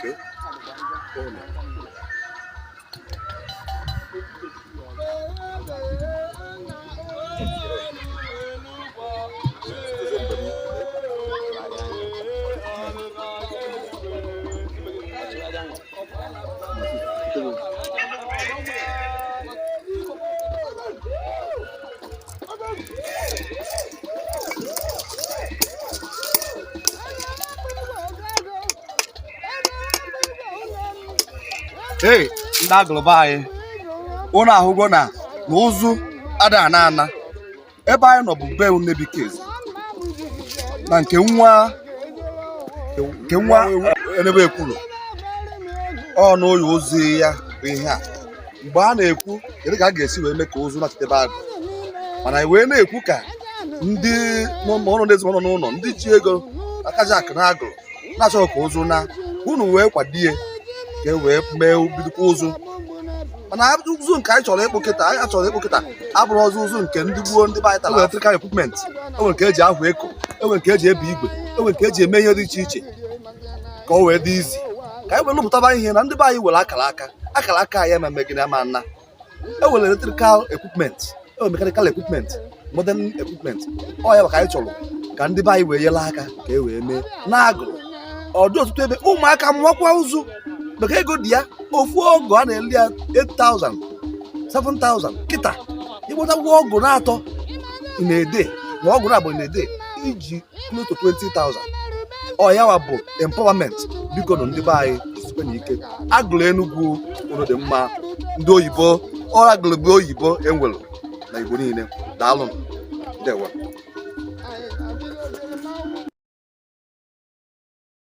Okay. Hey, ndị Agụlụ be anyị, ụnụ ahụgo na na ụzụ ada ana ana. Ebe anyị nọ bụ be Nnebikeze na nke nwa Enebe Ekwulu. Ọ n'oyi ozi ya bụ ihe a. Mgbe a na-ekwu kedu ka a ga-esi wee mee ka ụzụ nachitebe Agụlụ, mana anyị wee na-ekwu ka ndị ọrụ ndị ezinụlọ n'ụlọ, ndị ji ego akaji akụ na Agụlụ na-achọghị ka ụzụ na unu wee kwadie ka e wee mee bidokwa ụzụ. Mana ụzụ nke anyị chọrọ ịkpụ kịta, anyị chọrọ ịkpụ kịta abụrụ ọzọ ụzụ nke ndị gboo ndị be anyị tara. Electrical equipment enwere, nke eji ahụ eko enwere, nke eji ebe igwe enwere, nke eji eme ihe dị iche iche ka o wee dị izi ka anyị wee lụpụtaba ihe na ndị be anyị were akara aka akara aka anyị eme gịnị ama nna. Enwere electrical equipment, enwere mechanical equipment, modern equipment. Ọ ya maka anyị chọrọ ka ndị be anyị wee nyere aka ka e wee mee n'Agụlụ. Ọ dị ọtụtụ ebe ụmụaka mụọkwa ụzụ maka ego dị ya. Ofu ọgụ a na-eli ya 8000, 7000. Kịta ịgbọtagwo ọgụ na-atọ na-ede ma ọgụ na-abụ na-ede iji close to 20,000. Ọ yawa bụ empowerment. Biko nụ, ndị be anyị, jisikwe na ike. Agụlụ Enugwu, unu dị mma. Ndị oyibo, ọ Agụlụ bụ oyibo enwere na Igbo niile. Daalụ, ndewo.